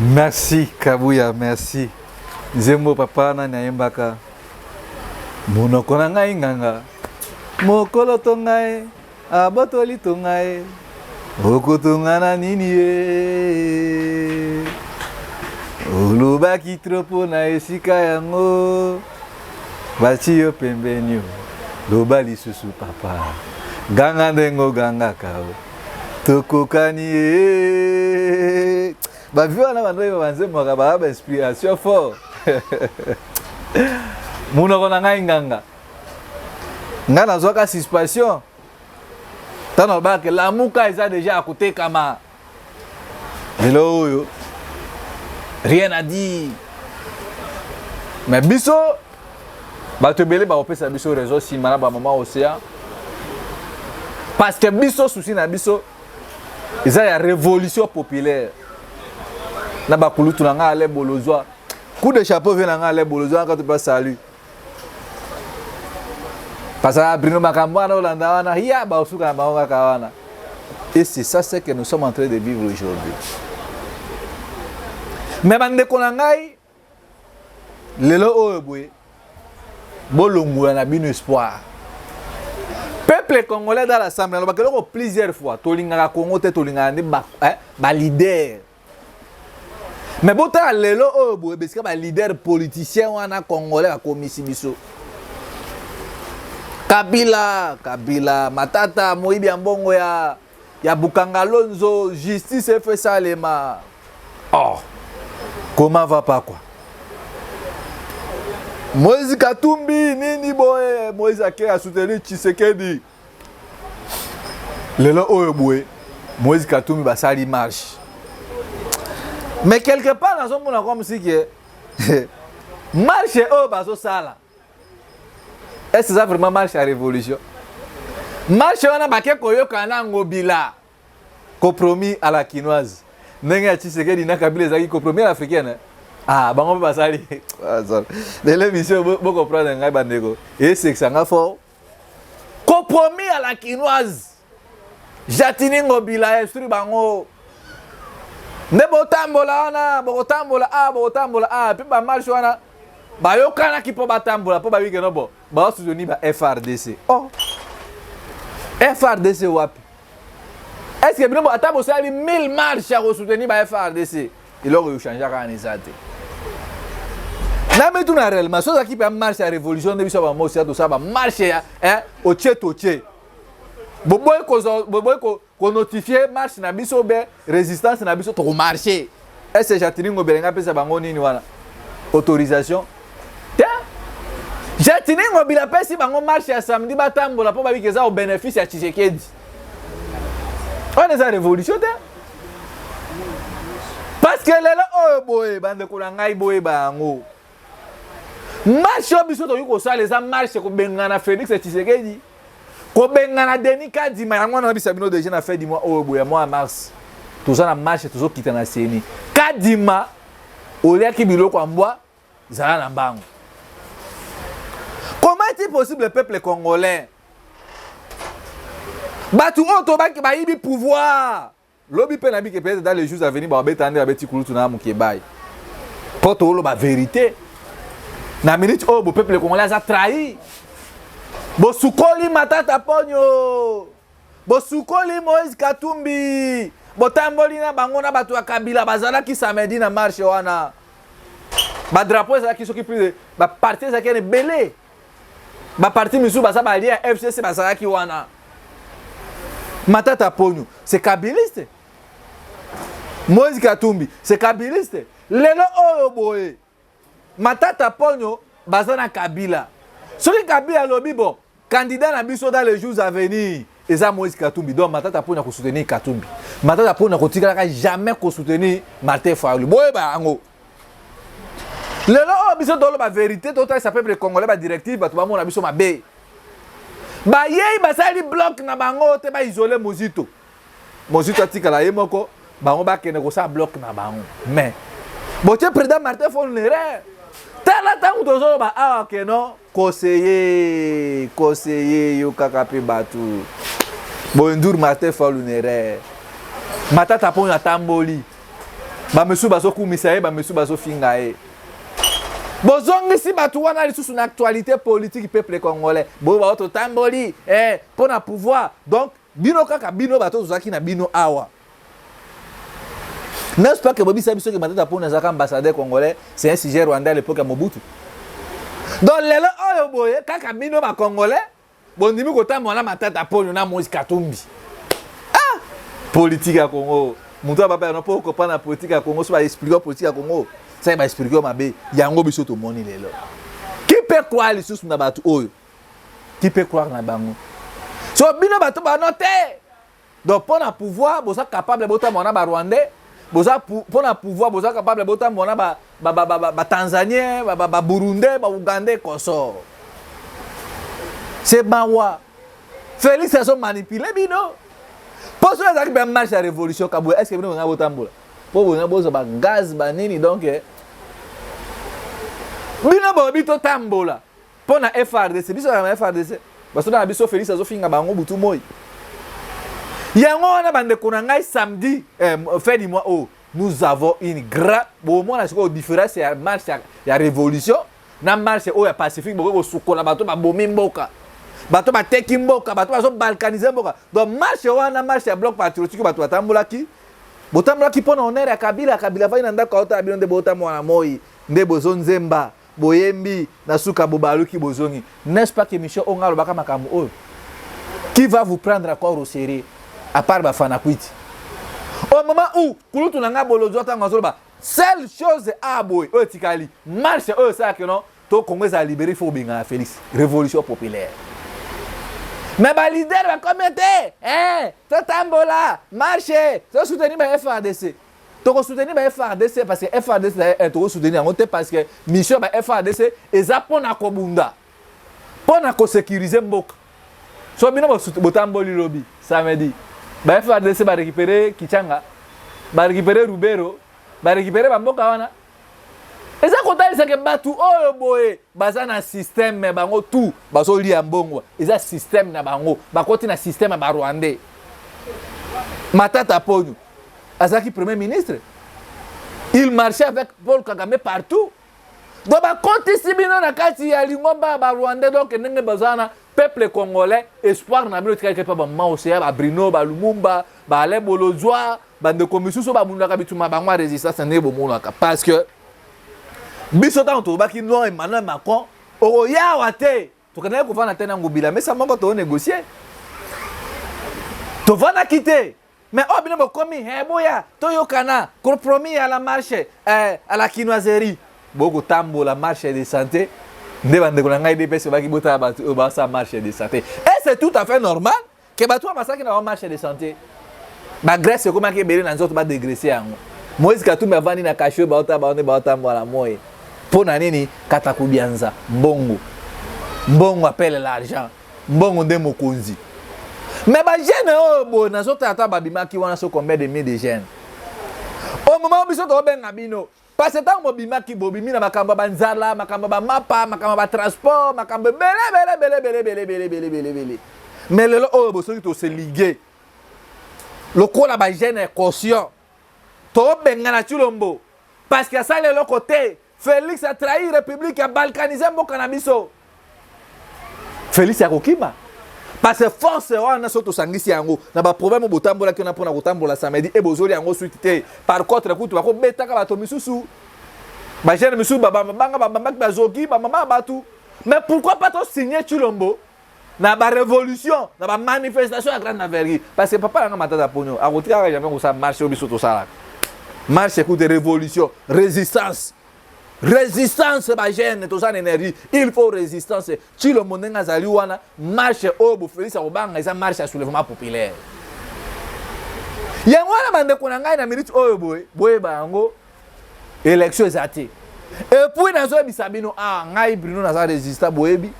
Merci Kabuya, merci. Nzembo papa nani ayembaka monoko na ngai nganga mokolo to ngai abotoli to ngai okotonga na nini ye olobaki trop mpo na esika yango bati yo pembeni loba lisusu papa ganga ndenge ogangaka o tokokani ye bavi wana bando oyeba banzembo kaka baa bainspiration fort monoko na ngai nganga ngai nazwaka suspension ntango nalobaka lamuka eza deja ya kotekama lelo oyo rien à dire mais biso bato ebele bakopesa biso raison nsima na bamama océan parce que biso souci na biso eza ya révolution populaire na bakulutu na ngai ale bolozwa coup de chapeau vie na ngai ale bolozwa kaka topa salut parce que brino makambo wana olanda wana ya baosuka na bango kaka wana. Et c'est ça ce que nous sommes en train de vivre aujourd'hui. Mais bandeko na ngai lelo oyo boye bolongola na bino espoir. Peuple congolais dans l'assemblée alobaka eloko plusieurs fois tolingaka Congo te tolingaka nde ba, eh, ba leader. Mais botala lelo oyo boye besika ba leader politicien wana congolais bakomisi biso. Kabila, Kabila, Matata, moyibi ya mbongo ya ya Bukanga Lonzo, justice efe salema. Oh. Comment va pas quoi? Moïse Katumbi nini boye Moïse ake a soutenir Tshisekedi. Lelo oyo boye Moïse Katumbi basali marche. Mais quelque part nazomona comme si que marche oyo bazosala est-ce eza vraiment marche ya révolution? Marche wana bake koyokana na Ngobila compromis à la kinoise ndenge ya Tshisekedi na Kabila ezalaki compromis à l'africaine. Ah bango mpe basali lelo émission bocomprendre ngai bandeko esekisa nga fort. Compromis à la kinoise Jatini Ngobila instruit bango nde botambola wana bokotambola a bokotambola a mpe bamarche wana bayokanaki mpo batambola mpo bayebi keno bo baosoutenir ba FRDC. Oh, FRDC wapi? Est ce que bino ata bosali 1000 marche ya kosoutenir ba FRDC eloko echange kaka na eza te? Na mituna réellement soki ozalaki mpe marche ya révolution nde biso bamosi ya tosala bamarche ya otie totie boboyi kozwa boboyi konotifie marche na biso be résistance na biso tokomarche. Est-ce Jatini Ngobila nga apesa bango nini wana autorisation te? Jatini Ngobila apesi bango marche ya samedi batambola mpo babiki eza au bénéfice ya Tshisekedi. Wana eza révolution te? Parce que lelo oyo boye bandeko na ngai boyeba yango marche oyo biso tokoki kosala eza marche kobengana Félix Tshisekedi, kobengana Denis Kadima. Yango wana nabisa bino deja na fin du mois oyo boye ya mois ya mars toza na marche, tozokita na seni. Kadima oliaki biloko ya mbwa, zala na mbango. Comment est-il possible peuple congolais bato oyo tobaki bayibi pouvoir lobi mpe na bike peut-être dans les jours à venir babeta nde babeti kulutu na mokebai mpo toloba vérité na minute oyo bo peuple congolais aza trahi. Bosukoli Matata Ponyo, bosukoli Moïse Katumbi, botamboli na bango na bato ya Kabila bazalaki samedi na marche wana. Badrapeau ezalaki soki plus baparti ezalaki na ebele, baparti misusu baza balie ya FCC bazalaki wana. Matata Ponyo c'est kabiliste, Moïse Katumbi c'est kabiliste. Lelo oyo boye Matata Ponyo baza na Kabila. Soki Kabila alobi bon candidat na biso dans les jours à venir eza Moïse Katumbi, donc Matata Ponyo akosoutenir Katumbi. Matata Ponyo akotikalaka jamais kosoutenir Martin Fayulu. Boyeba yango. Lelo oyo biso toloba vérité, totalisa peuple congolais ba directive, bato bamona biso mabe. Bayei basali bloc na bango te, baisole Mozito. Mozito atikala ye moko, bango bakende kosala bloc na bango. Mais botie président Martin Fayulu na erreur. Tala ntango tozoloba awa ke non conseiller conseiller yo kaka mpe bato boye ndur Martin Fayulu na erreur. Matata Ponyo atamboli. Bamisusu bazokumisa ye, bamisusu bazofinga ye. Bozongisi bato wana lisusu na actualité politique, peuple congolais. Boyo bao totamboli eh, mpo na pouvoir. Donc bino kaka bino bato tozalaki na bino awa, n'est-ce pas que bobisa biso ke Matata Ponyo azalaka ambassadeur congolais, c'est un sujet rwandais à l'époque ya Mobutu? Donc lelo oyo boye kaka bino bacongolais bondimi kotambola na Matata Ponyo na Moïse Katumbi. Ah, politique ya Congo, moto abapa no mpo okopana na politique ya Congo. So baexplike politique ya Congo, sai baexplike yo mabe. Yango biso tomoni lelo, qui peut croire lisusu na bato oyo? Qui peut croire na bango? So bino bato bano te. Donc mpo na pouvoir boza capable botambola na barwandais, boza mpo na pouvoir boza capable botambola na batanzanien, baburundais, baougandais, consort. C'est mawa. Félix azomanipule bino, mpo soki azalaki mpe marche ya révolution kaboye, est ce que bino bonga botambola mpo bonga bozwa bagaz banini? Donc bino bobi totambola mpo na FARDC. Biso na FARDC, basoda na biso, Félix azofinga bango butu moi. Yango wana, bandeko na ngai, samedi fin du mois oyo, nous avons une grande, bomona sikoyo différence ya marche ya révolution na marche oyo ya pacifique. Bokoki kosukola bato babomi mboka, bato bateki mboka, bato bazobalkanize mboka. Donc marche wana, marche ya Bloc patriotique, bato batambolaki, botambolaki mpo na honneur ya Kabila. Kabila afai na ndako, aotala bino nde botambola na moi, nde bozonzemba, boyembi, na suka bobaluki, bozongi. N'est-ce pas que émission oyo nga alobaka makambo oyo? Qui va vous prendre encore au sérieux à part bafana kwiti? Au moment où kulutu na nga Bolozwa, ntango azoloba seule chose a boye oyo etikali, marche oyo esalaka non to Congo ezala libéré, il faut kobengana Félix, révolution populaire. Mais baleader bakomi te, eh, totambola marche, tosoutenir ba FARDC. Tokosoutenir ba FARDC parce que FARDC, eh, tokosoutenir yango te parce que mission ya ba FARDC eza mpona kobunda, mpona kosécuriser mboka. So bino botamboli lobi samedi, ba FARDC barécupéré Kichanga, barécupéré Rubero, barécupéré bamboka wana. Eza kotalisaka bato oyo boye baza na système, bango tout bazolia mbongo, eza système na bango, bakoti na système ya barwandais. Matata Ponyo azalaki premier ministre, il marchait avec Paul Kagame partout. Donc bakotisi bino na kati ya lingomba ya barwandais. Donc ndenge baza wana, peuple congolais, espoir na bino etikali mpe bamama Oseya, babrino, balumumba, baale Bolozwa, bandeko misusu babundaka bituma bango ya résistance ndenge bomonaka. Parce que biso ntango tolobaki non, Emmanuel Macron okoyawa te, tokendaki kovanda te na Ngobila mesa moko, tonégocie, tovandaki te. Mais oyo bino bokomi, eh, boya toyokana, compromis à la marche, eh, à la kinoiserie, bokotambola marche de santé. Nde bandeko na ngai DPS baki botala bato oyo basala marche de santé, et c'est tout à fait normal ke bato oyo basalaki na bango marche de santé, bagraisse ekomaki ebele na nzoto, badégraisser yango. Moïse Katumbi avandi na kasho, baotala bango nde baotambola moi. Mpo na nini? Kata kubianza mbongo, mbongo appelle l'argent, mbongo nde mokonzi. Mais bajeune oyo boye nazotala ata babimaki wana, so combien de mille de jeunes au moment biso tokobenga bino? Parce que ntango bobimaki, bobimi na makambo ya banzala, makambo ya bamapa, makambo ya batransport, makambo ebele ebele ebele ebele ebele ebele ebele ebele ebele. Mais lelo oyo bosoki tose ligue lokola bajeune conscient, tobengana Tshilombo parce que asali eloko te. Félix atrahi république, abalkanize mboka na biso. Félix akokima parce que force wana, so tosangisi yango na baproblème oyo botambolaki wana mpona kotambola samedi, e bozoli yango suite te. Par contre kutu bakobetaka bato misusu, bajeune misusu banga babambaki, bazoki bamama ya bato. Mais pourquoi pas tosigne Tshilombo na barévolution, na bamanifestation ya grande envergure? Parce que papa nanga Matata Ponyo akotikaka jamais kosala marche oyo biso tosalaka. Marche, écoute, révolution, résistance, résistance. Bajeune toza na énergie, il faut résistance. Tshilombo ndenge azali wana, marche oyo bofélix akobanga eza marche ya soulèvement populaire. Yango wana, bandeko na ngai, na minute oyo boye boyeba yango, élection eza te. Et puis nazoyebisa bino, ah, ngai Bruno naza résistant. Boyebi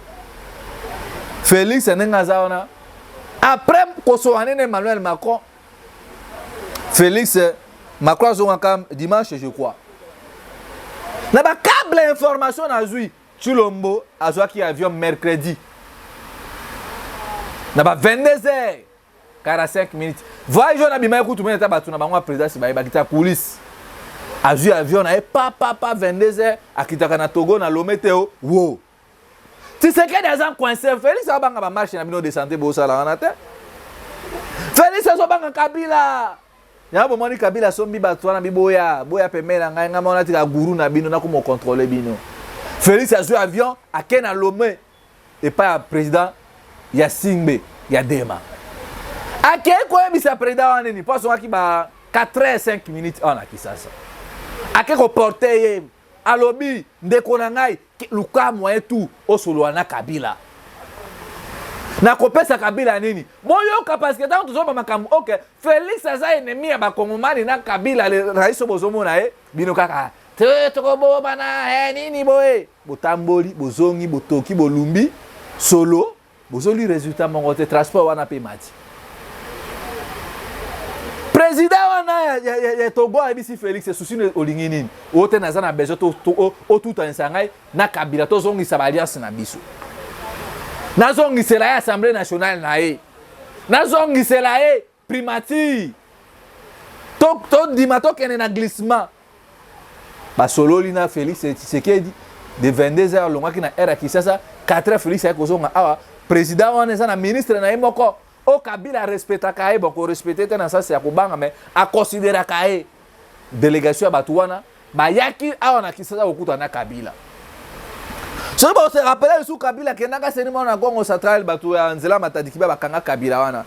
Félix ndenge aza wana, après kosoka nene Emmanuel Macron, Félix Macron azongaka dimanche, je crois, na bacable information nazwi, Tshilombo azwaki avion mercredi na ba 22 heures 45 minutes. Voyage oyo nabimaki kutu mene ata bato na bango ya présidence bayebaki ta coulisse. Azwi avion na ye pa pa pa, 22 heures akitaka na Togo na Lomé te o wo. Tshisekedi aza coincé. Félix abanga ba marche na bino de santé bosala wana te. Félix azobanga Kabila. Yango bomoni Kabila asombi bato wana biboya boya pembeni na ngai, ngai moko natika guru na bino nakoma kocontrôle bino. Félix azwi avion ake na Lomé epai ya président ya Singbe ya Dema. Akei koyebisa président wana nini mpo azongaki ba 4 heures 5 minutes awa na Kisasa. Ake koporte ye, alobi ndeko na ngai, luka moyen tout osolola na Kabila. Nakopesa Kabila nini? Boyoka, parce que ntango tozoloba makambo ok, Félix aza ennemi ya bakongomani na Kabila le rais oyo bozomona ye bino kaka te tokobomana nini boye, botamboli bozongi botoki bolumbi solo bozoli résultat moko te. Transport wana mpe mati. Président wana ya Togo ayebisi Félix susi olingi nini oyo te, naza na besoin otutanisa ngai na Kabila, tozongisa baalliance na biso, nazongisela ye Assemblée nationale na ye, nazongisela ye primature, tondima tokende na glissement. Basololi na Félix Tshisekedi de 22 heures alongwaki na aire ya Kinshasa, 4 heures Félix aye kozonga awa. Président wana eza na ministre na ye moko oyo Kabila arespectaka ye, bon, korespecte te na sasi ya kobanga, mais aconsidéraka ye. Délégation ya bato wana bayaki awa na Kinshasa kokutana na Kabila. Soki bose rappeler lisusu, Kabila akendaka seni mwana na Congo Central, bato ya nzela Matadi Kibia bakanga Kabila wana.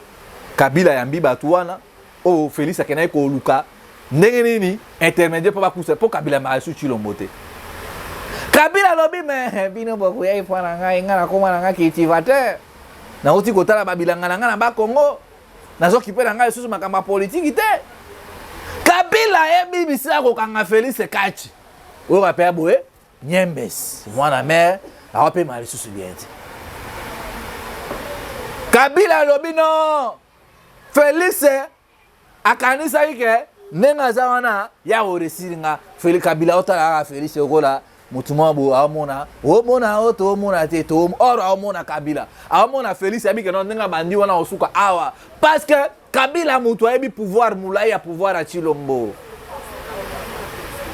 Kabila yambi bato wana oyo Félix akendaki koluka ndenge nini intermédiaire mpo bakusa mpo Kabila maka lisusu Tshilombo te. Kabila alobi me bino bokoya epa na ngai, ngai nakoma na ngai cultivateur, nauti kotala babilanga na ngai na Bakongo, nazokipe na ngai lisusu makambo ya politiki te. Kabila ayebi bisika kokanga Félix Kachi oyo bapeya boye nyembes mwana mare awapema lisusu bien te. Kabila alobi non, Félix akanisaki ke ndenge aza wana ya koresir nga. Félix Kabila otala kaka Félix okola motu moko boye, aomona omona o toomona te to or aomona Kabila aomona Félix ayebi ke no ndenge abandi wana osuka awa, parce que Kabila moto ayebi pouvoir molai ya pouvoir ya Tshilombo.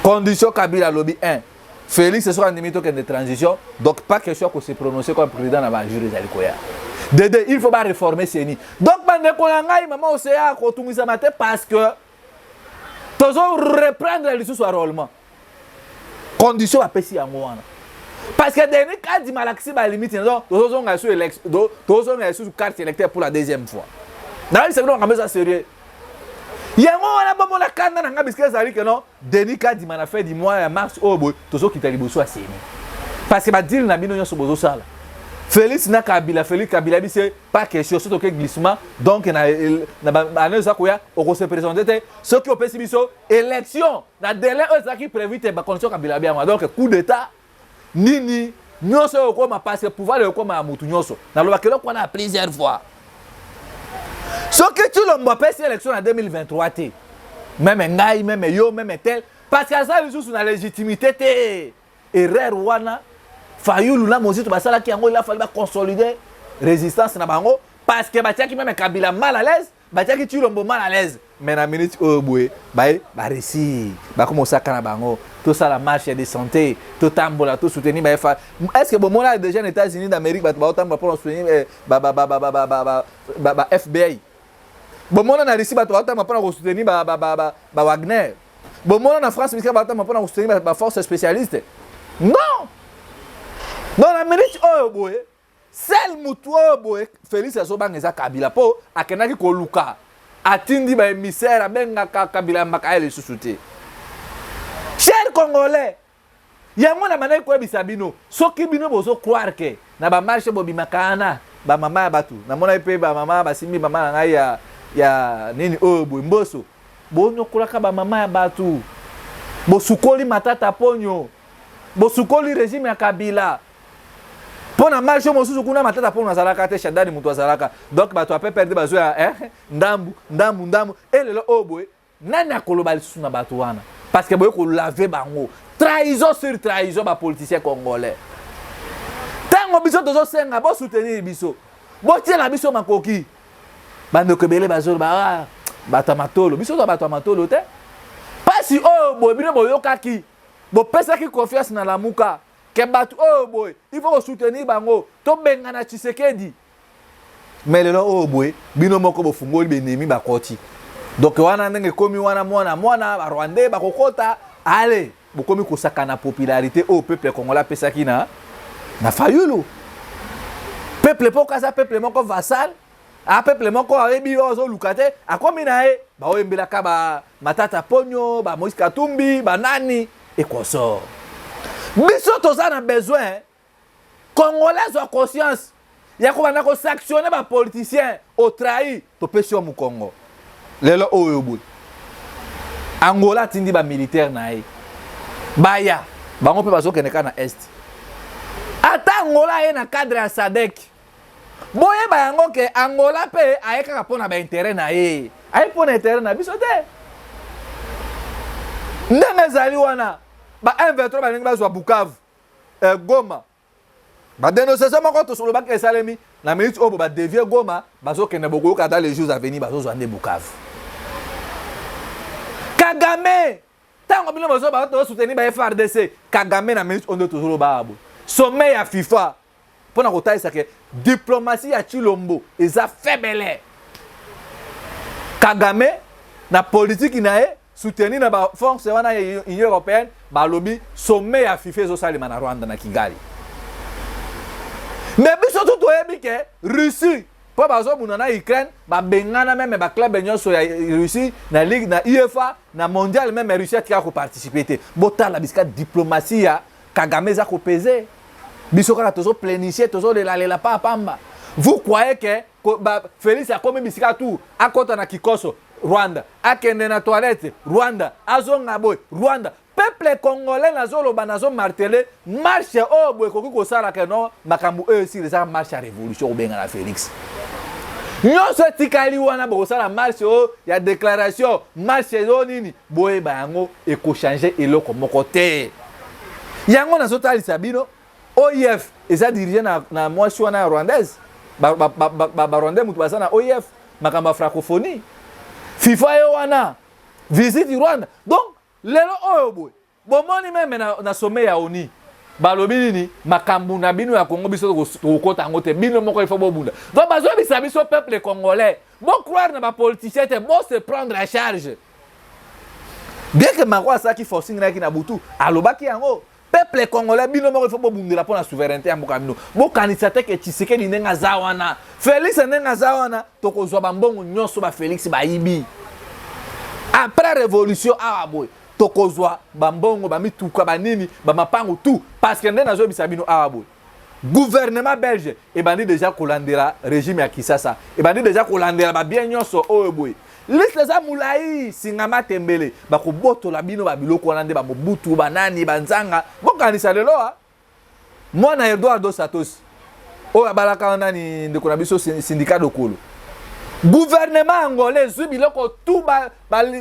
Condition Kabila alobi 1, Félix soki andimi tokende transition, donc pas question ya kose prononcer comme président na bajour ezali koya. De deux, il faut baréformer CENI. Donc bandeko na ngai, mama Oseya akotungisama te parce que tozo reprendre lisusu enrôlement. Condition bapesi yango wana parce que Denis Kadima alakisi balimite. Donc tozozonga lisusu, tozozonga lisusu carte électeur pour la deuxième fois. Nayebisa bino makambo eza sérieux. Yango wana bomona kanda na ngai bisika ezali ke non, Denis Kadima na fin du mois ya mars oyo boye tozokita liboso ya CENI parce que badeal na bino nyonso bozosala Félix na Kabila, Félix Kabila bise pas question soki toke glissement. Donc na baannée eza koya okose présente te soki opesi biso élection na délai oyo ezalaki prévu te. Bacondition Kabila biango, donc coup d'état nini nyonso oyo okoma parce que pouvoir ekoma ya mutu nyonso. Nalobaki eloko wana plusieurs fois, soki Tshilombo apesi élection na 2023 te, même ngai, même yo, même tel, parce que aza lisusu na légitimité te. Erreur wana Fayulu na Mozito basalaki yango, il a fallu baconsolider résistance na bango parce que batiaki même Kabila mal à l'aise, batiaki Tshilombo mal à l'aise. Mais na minute oyo boye baye baréussir, bakoma osaka na bango, tosala marche de santé, totambola, tosoutenir baye. Est ce que bomona déjà na États-Unis d'Amérique bato baotambola mpona soutenir ba FBI? Bomona na Russie bato baotambola mpona kosoutenir ba Wagner? Bomona na France bisika baotambola mpona kosoutenir baforce spécialiste? Non, non. Na minute oyo boye, seul mutu oyo boye Félix azobanga eza Kabila mpo akendaki koluka, atindi baémissaire, abengaka Kabila, yambaka ye lisusu te. Cher Congolais, yango na bandaki koyebisa bino, soki bino bozocroire ke na bamarche bobimaka wana bamama ya bato, namonaki mpe bamama basimbi mama na ngai ya nini oyo boye mboso, bonyokolaka bamama ya bato, bosukoli Matata Ponyo, bosukoli régime ya Kabila mpo na marche mosusu kuna. Matata Ponyo azalaka te, Shadari moto azalaka. Donc bato ya PPRD bazwa ya ndambu ndambu ndambu. Elelo oyo boye nani akoloba lisusu na bato wana? Parce que boye kolave bango trahison sur trahison. Bapoliticien congolais, ntango biso tozosenga bosoutenir biso, botiela biso makoki, bandeko ebele bazoloba: ah, bato ya matolo. Biso toza bato ya matolo te parce Pasi oyo boye bino boyokaki, bopesaki confiance na Lamuka ke bato oyo boye il faut kosoutenir bango, tobengana Tshisekedi. Mais lelo oyo boye bino moko bofungoli benemi bakoti. Donc wana ndenge ekomi wana mwana mwana ba Rwandais bakokota, allez bokomi kosakana popularité oyo peuple congolais apesaki na Fayulu. Peuple mpo kaza peuple moko vassal, a peuple moko ayebi oyo azoluka te, akomi na ye baoyembelaka ba Matata Ponyo, ba Moïse Katumbi, ba nani ekosor. Biso toza na besoin congolais azwa conscience ya kobanda kosanctionne bapoliticien otrahi, topesi yo mokongo. Lelo oyo boye Angola atindi bamilitaire na ye baya, bango mpe bazokende kaka na est. Ata Angola aye na cadre ya SADC, boyeba yango ke Angola mpe aye kaka mpo na baintérêt na ye, aye mpo na intérêt na biso te. Ndenge ezali wana, ba M23 balingi bazwa Bukavu, Goma. Badénonciation moko tosolobaki esalemi na minute oyo, badévier Goma, bazokende, bokoyoka dans les jours à venir bazozwa nde Bukavu. Kagame, ntango bino bazoba tozosoutenir ba FARDC, Kagame na minute oyo nde tozoloba boye, sommet ya FIFA mpona kotalisa ke diplomatie ya Tshilombo eza faible. Kagame na politiki na ye soutenu na baforce wana ya Union européenne, balobi sommet ya FIFA ezosalema na Rwanda, na Kigali. Mais biso tu toyebi ke Russie mpo bazobunda na Ukraine, babengana même baclub nyonso ya Russie na ligue, na UEFA, na mondial même Russie atikaka koparticiper te. Botala bisika diplomatie ya Kagame eza kopese. Biso kaka tozoplénicie, tozolelalela pa pamba. Vous croyez ke Félix akomi bisika tu, akɔta na kikoso Rwanda, akende na toilette Rwanda, azonga boye Rwanda. Peuple congolais, nazoloba, nazomarteler, marche oyo boye ekoki kosalaka no makambo oyo esili, eza marche ya révolution kobenga na Félix. Nyonso etikali wana, bokosala marche oyo ya déclaration, marche oyo nini, boyeba yango ekochange eloko moko te. Yango nazotalisa bino, OIF eza dirigé na mwasi wana ya rwandaise. Barwandais moto baza na OIF, makambo ya francophonie, FIFA ye wana, visite Rwanda. Donc lelo oyo boye bomoni même na sommet ya ONU balobi nini? Makambo na bino ya Congo, biso tokokota yango te, bino moko il faut bobunda. Donc bazoyebisa biso, peuple congolais, bocroire na bapoliticien te, bose prendre en charge. Bien que Macron asalaki forcing nayaki na butu, alobaki yango, peuple congolais, bino moko il faut bobundela mpo na souveraineté ya mboka. Bino bokanisa te ke Tshisekedi ndenge aza wana, Félix ndenge aza wana, tokozwa bambongo nyonso bafélix bayibi après révolution. Awa boye tokozwa bambongo, bamituka, banini, bamapango, tout, parce que nde nazoyebisa bino awa boye, gouvernement belge ebandi déjà kolandela régime ya Kinshasa, ebandi déjà kolandela babien nyonso oyo boye. Liste eza molai, singama tembele, bakobotola bino babiloko wana nde bamobutu, banani, banzanga. Bokanisa lelo a mwana Eduardo Santos oyo abalaka nani, ndeko na biso Sindika Dokolo, gouvernement angolais ezwi biloko tu,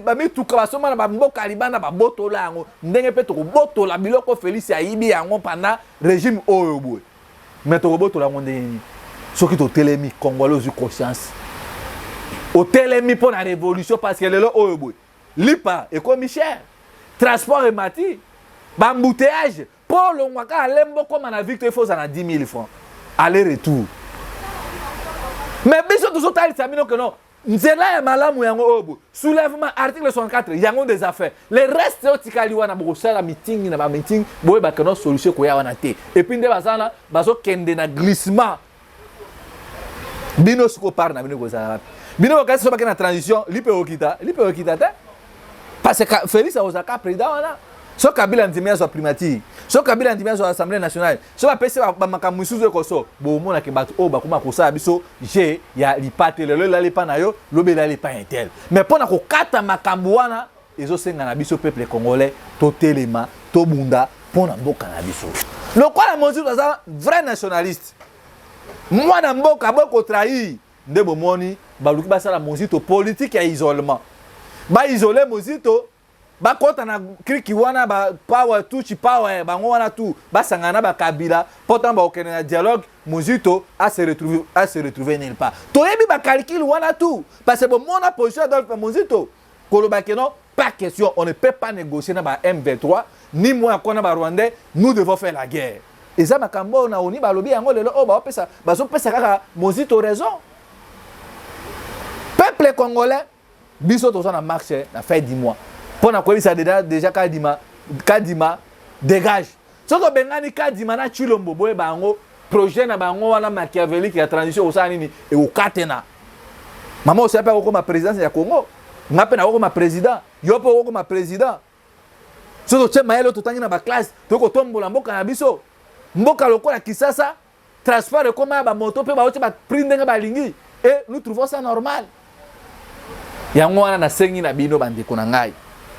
bamituka basomba na bamboka libanda, babotola yango. Ndenge mpe tokobotola biloko Félix ayibi yango pendant régime oyo boye. Mais tokobotola yango ndenge nini? Soki totelemi, congolais ozwi conscience, otelemi mpo na révolution, parce que lelo oyo boye lipa ekomi cher, transport emati, baembouteillage. Mpo olongwa kaka Lembo koma na Victoire, il faut ozala na 10 000 francs aller retour. Mais biso tozotalisa bino ke non, nzela ya malamu yango oyo boye, soulèvement, article 64, yango des affaires. Le reste oyo tikali wana, bokosala meeting na bameeting, boyebaka no solution ekoya wana te. Et puis nde baza wana, bazokende na glissement. Bino sikoyo part na bino ekozala wapi? Bino bakasi so bake na transition, lipe okita, lipe okita te, parce que Félix akozalaka président wana. So Kabila ndimi azwa primature, so Kabila ndimi azwa Assemblée nationale, so bapesi bamakambo misusu ekoso, bomonake bato oyo bakoma kosala biso je ya lipate. Lelo elali epa na yo, lobi elali epa intel. Mais mpo na kokata makambo wana, ezosenga na biso peuple congolais totelema, tobunda mpo na mboka na biso. Lokola Mozito aza vrai nationaliste, mwana mboka, bokotrahir nde. Bomoni baluki basala Mozito politique ya isolement, baisole Mozito, bakɔta na clique wana, ba power Tutsi power, bango wana tu basangana na bakabila mpo ntango bakokende na dialogue, Mozito a se retrouve nulle part. Toyebi bacalcul wana tu, parce que bomona position Adolphe Mozito koloba ke non. Pas question, on ne peut pas négocier na ba M23 ni moi na ba Rwandais, nous devons faire la guerre. Eza makambo oyo na ONU balobi yango lelo oyo baopesa, bazopesa kaka Mozito raison. Peuple congolais, biso toza na marche na fin du mois mpo na koyebisa déjà Kadima, Kadima dégage. Soki obengani Kadima na Tshilombo, boyeba yango, projet na bango wana machiavélique ya transition ekosala nini? Ekokatena. Mama osala mpe akokoma présidence ya Congo, nga mpe nakokoma président, yo mpe okokoma président. Soki totie mayele oyo totangi na baclasse, tokoki kotombola mboka na biso. Mboka lokola Kisasa, transport ekoma ya bamoto mpe bauti baprix ndenge balingi et nous trouvons ça normal. Yango wana nasengi na bino, bandeko na ngai,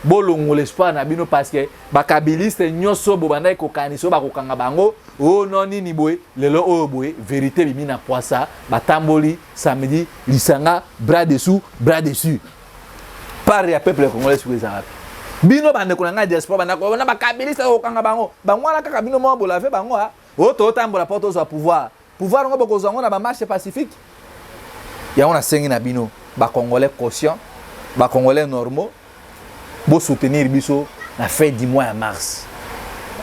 bolongola espoir na bino, parce que bakabiliste nyonso bobandaki kokanisa oyo bakokanga bango oyo no nini boye, lelo oyo boye vérité bimi na poisa. Batamboli samedi lisanga, bras dessous bras dessus. Part ya peuple congolais soki eza wapi? Bino bandeko na ngai diaspora, bandako na bakabiliste kokanga bango, bango wana kaka bino moko bolave bango. A oyo totambola mpo tozwa pouvoir. Pouvoir yango bokozwa yango na bamarche pacifique. Yango nasengi na bino, bacongolais conscient, bacongolais normaux, bosoutenir biso na fin du mois ya mars.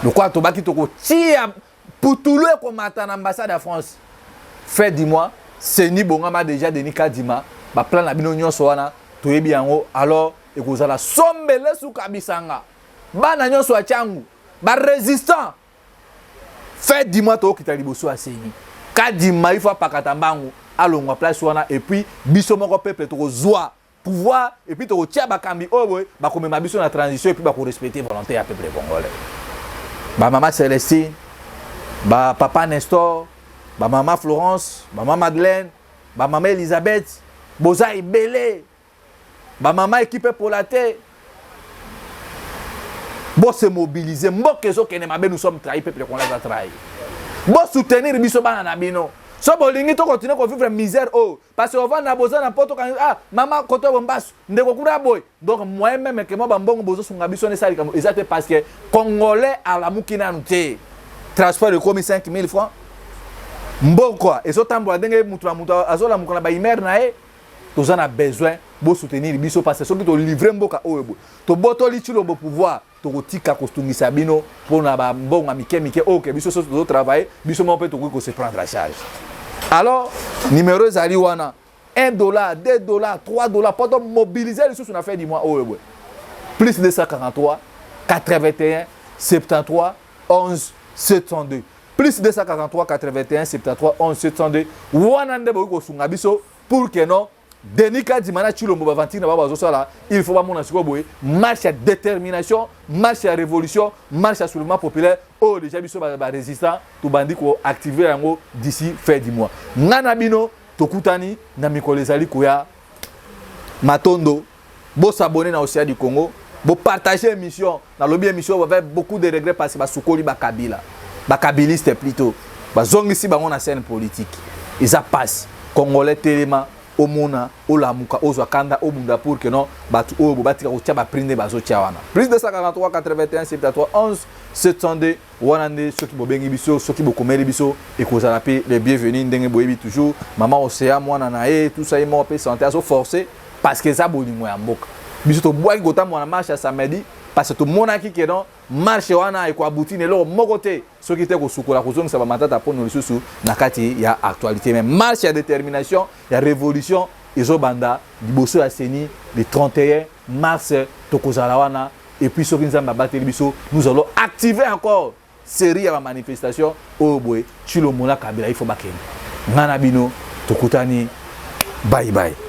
Lokola tobaki tokotia putulu ekomata na ambassade ya France fin du mois. CENI bongama déjà, Denis Kadima, baplan na bino nyonso wana toyebi yango. Alors ekozala sombele suka bisanga, bana nyonso ya Tshangu, barésistant, fin du mois tokokita liboso ya CENI. Kadima ifo apakata mbangu, alongwa place wana, et puis biso moko peuple tokozwa pouvoir, et puis tokotia bakambi oyo boye bakomema biso na transition, et puis bakorespecte volonté ya peuple congolais. Bamama Célestine, bapapa Nestor, bamama Florence, bamama Madeleine, bamama Elisabeth, boza ebele, bamama équipe epola te, bose mobiliser. Mboka ezokende mabe, nous sommes trahi, peuple congolais aza trahi. Bosoutenir biso bana na bino. So bolingi tokontinue kovivre misère oyo, parce que ovanda boza na poto, ah mama koto bombasu, ndeko kuna boye, donc moyen même ke mwa bambongo bozosunga biso wana esala likambo eza te, parce que congolais alamuki nanu te. Transport ekomi 5000 francs, mboka ezotambola ndenge mutu na mutu azolamuka na baimere na ye. Toza na besoin bosoutenir biso, parce que soki tolivre mboka oyo boye, tobotoli Tshilombo pouvoir, tokotika kotungisa bino mpona bambongo ya mike mike oyo ke biso soki tozotravaille, biso moko mpe tokoki kose prendre en charge. Alors numéro ezali wana, 1 dollar, 2 dollars, 3 dollars, mpo tomobilize lisusu na fin du mois oyo boye: plus 243 81 73 11 702, plus 243 81 73 11 702. Wana nde bokoki kosunga biso pour que non Denis Kadima na Tshilombo bavantire na bango bazosala. Il faut bamona sikoyo boye marche ya détermination, marche ya révolution, marche ya soulèvement populaire oyo déjà biso barésistant tobandi koactive yango d'ici fin du mois. Nga na bino tokutani na mikolo ezali koya. Matondo, bosabone na Océan du Congo, bopartage émission. Nalobi émission avec beaucoup de regrets, parce que basukoli bakabila, bakabiliste plutôt, bazongisi bango na scène politique. Eza pasi. Congolais telema, omona, olamuka, ozwa kanda, obunda pour que non bato oyo bobatika kotia baprix nde bazotia wana. Plus 243 81 73 11 702, wana nde soki bobengi biso, soki bokomeli biso, ekozala mpe le bienvenu. Ndenge boyebi toujours, mama Océa, mwana na ye, tout ça, ye moko mpe santé azoforce, parce que eza bolingo ya mboka. Biso tobwaki kotambola na marche ya samedi, parce que tomonaki ke non, marche wana ekoabuti na eloko moko te, soki te kosukola, kozongisa bamatata mpono lisusu na kati ya actualité. Mais marche ya détermination ya révolution ezobanda liboso ya CENI le 31 mars, tokozala wana. Et puis soki Nzambe abateli biso, nous allons activer encore série ya bamanifestation oyo boye. Tshilombo na Kabila, il faut bakende. Ngai na bino tokutani, bye bye.